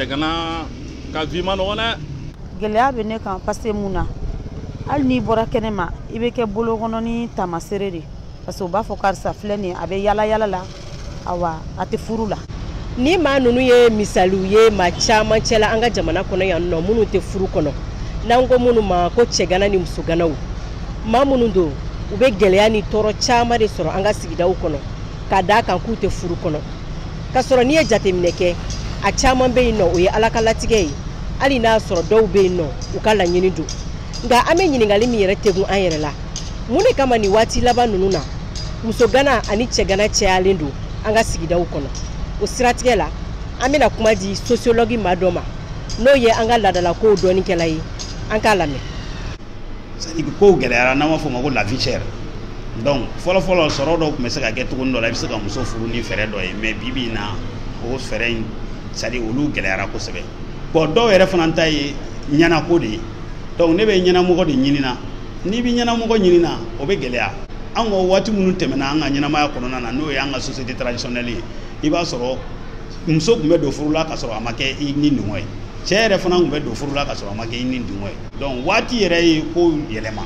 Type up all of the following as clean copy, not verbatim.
Cɛgana ka vie ma nɔgɔn dɛ. Gɛlɛya bɛ ne kan parce que mun na, hali n'i bɔra kɛnɛ ma, i bɛ kɛ bolokɔnɔ ni taamasere de, parce que u b'a fɔ karisa filɛ nin ye, a bɛ yala yala la, awa a tɛ furu la. Ni maa ninnu ye misaliw ye maa caman cɛla an ka jamana kɔnɔ yan nɔ, minnu tɛ furu kɔnɔ, n'an ko minnu ma ko cɛgana ni musoganaw, maa minnu don, u bɛ gɛlɛya ni tɔɔrɔ caman de sɔrɔ an ka sigidaw kɔnɔ ka d'a kan k'u tɛ furu kɔnɔ. K'a sɔrɔ n'i ye jateminɛ kɛ, a caman bɛ yen nɔ, o ye Ala ka latigɛ ye, hali n'a sɔrɔ dɔw bɛ yen nɔ, u ka laɲini don. Nka an bɛ ɲininkali min yɛrɛ tegun an yɛrɛ la, mun de kama nin waati laban ninnu na, musogana ani cɛgana cayalen don an ka sigidaw kɔnɔ? O siratigɛ la, an bɛna kuma di sociologue maa dɔ ma, n'o ye an ka laadalakow dɔnnikɛla ye. An k'a lamɛn. C'est à dire que kow gɛlɛyara, n'an b'a fɔ o ma ko la vie chère. Donc fɔlɔ fɔlɔ, sɔrɔ dɔw tun bɛ se ka kɛ cogo dɔ la, i bɛ se ka muso furu ni fɛɛrɛ dɔ ye, mais bi bi in na, o fɛɛrɛ in, c'est à dire olu gɛlɛyara kosɛbɛ. Bon, dɔw yɛrɛ fana ta ye ɲɛnako de ye. Donc ne bɛ ɲɛnamɔgɔ de ɲinina, n'i bɛ ɲɛnamɔgɔ ɲinina, o bɛ gɛlɛya. An ka waati minnu tɛmɛna an ka ɲɛnamaya kɔnɔna na, n'o ye an ka société traditionnelle ye, i b'a sɔrɔ muso tun bɛ don furu la ka sɔrɔ a ma kɛ i ni dungɔ ye, cɛ yɛrɛ fana tun bɛ don furu la ka sɔrɔ a ma kɛ i ni dungɔ ye. Donc waati yɛrɛ ye ko yɛlɛma.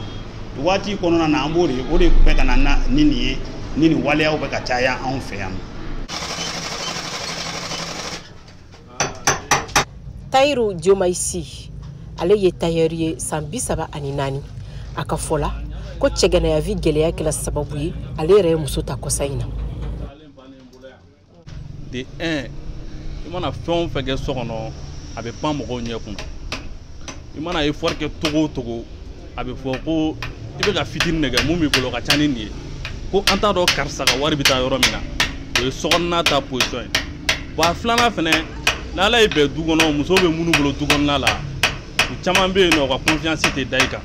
Waati kɔnɔna na, an b'o de, o de bɛ ka na ni nin ye, ni nin waleyaw bɛ ka caya anw fɛ yan. Tayiru Diomaye, ale ye tailleur ye, san 34. A ka fɔ la ko cɛganayavi gɛlɛya kɛla sababu ye ale yɛrɛ ye muso ta kɔsa in na. De un, i mana fɛn o fɛn kɛ so kɔnɔ, a bɛ pan mɔgɔw ɲɛ kun. I mana effort kɛ togo o togo, a bɛ fɔ ko i bɛ ka fitinin de kɛ, mun b'i bolo ka ca ni nin ye, ko an t'a dɔn karisa ka wari bɛ taa yɔrɔ min na. O ye sokɔnɔna ta position ye. Bon, a filanan fɛnɛ, n'Ala ye bɛn du kɔnɔ, musow bɛ minnu bolo du kɔnɔna la, u caman bɛ yen nɔ, u ka confiance tɛ da i kan.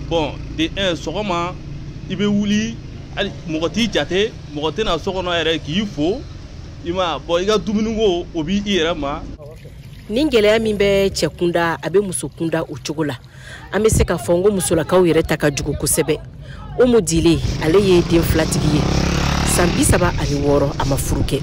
Bon, de un, sɔgɔma i bɛ wuli, hali mɔgɔ t'i jate, mɔgɔ tɛ na so kɔnɔ yɛrɛ k'i fo, i ma bɔn, i ka dumuniko o b'i i yɛrɛ ma. Nin gɛlɛya min bɛ cɛ kunda, a bɛ muso kunda o cogo la. An bɛ se k'a fɔ n ko musolakaw yɛrɛ ta ka jugu kosɛbɛ. Umu Dile, ale ye den filatigi ye, san 36, a ma furu kɛ.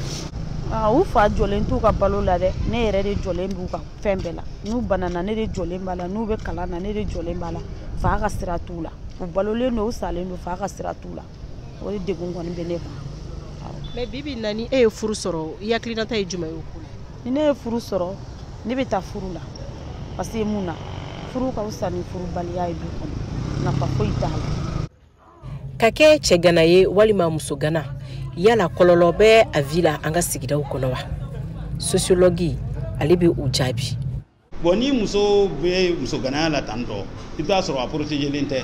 U fa jɔlen t'u ka balo la dɛ, ne yɛrɛ de jɔlen b'u ka fɛn bɛɛ la. N'u banana, ne de jɔlen b'a la. N'u bɛ kalan na, ne de jɔlen b'a la. Fa ka sira t'u la, u balolen don, u salen don, fa ka sira t'u la. O de degun kɔni bɛ ne kan. Mais bi bi in na, ni e ye furu sɔrɔ, i hakilinata ye jumɛn ye o ko la? Ni ne ye furu sɔrɔ, ne bɛ taa furu la, parce que mun na, furu ka fisa ni furubaliya ye du kɔnɔ, nafa foyi t'a la. Ka kɛ cɛgana ye walima musogana, yala kɔlɔlɔ bɛ a vie la an ka sigidaw kɔnɔ wa? Sociologue, ale bɛ u jaabi. Bon, ni muso bɛ musoganaya la tan tɔ, i bɛ taa sɔrɔ a protégelen tɛ,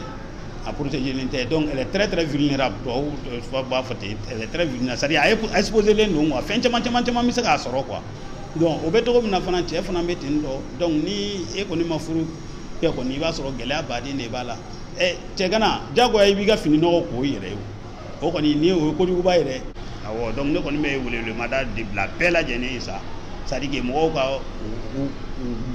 a protégelen tɛ. Donc elle est très très vulnérable. Tubabu b'a fɔ ten, elle est très vulnérable, c'est à dire a exposé len don quoi, fɛn caman caman caman bɛ se k'a sɔrɔ quoi. Donc o bɛ cogo min na fana, cɛ fana bɛ ten tɔ. Donc ni e kɔni ma furu kɛ kɔni, i b'a sɔrɔ gɛlɛya baden de b'a la. Ɛ, cɛgana, diyagoya i b'i ka fini nɔgɔ ko i yɛrɛ ye, o kɔni ni o ye kojuguba ye dɛ. Awɔ, donc ne kɔni bɛ welewelemada de bila bɛɛ lajɛlen ye sa, c'est à dire que mɔgɔw ka u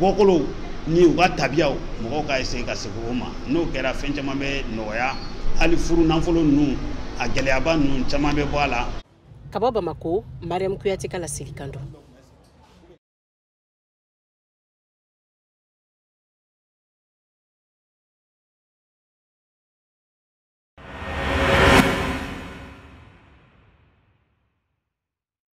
bɔkolow ni u ka tabiyaw, mɔgɔw ka essayer ka segin o ma. N'o kɛra, fɛn caman bɛ nɔgɔya, hali furu nafolo ninnu, a gɛlɛyaba ninnu caman bɛ bɔ a la. Ka bɔ Bamako, Mariam Kuyate ka laselikan don.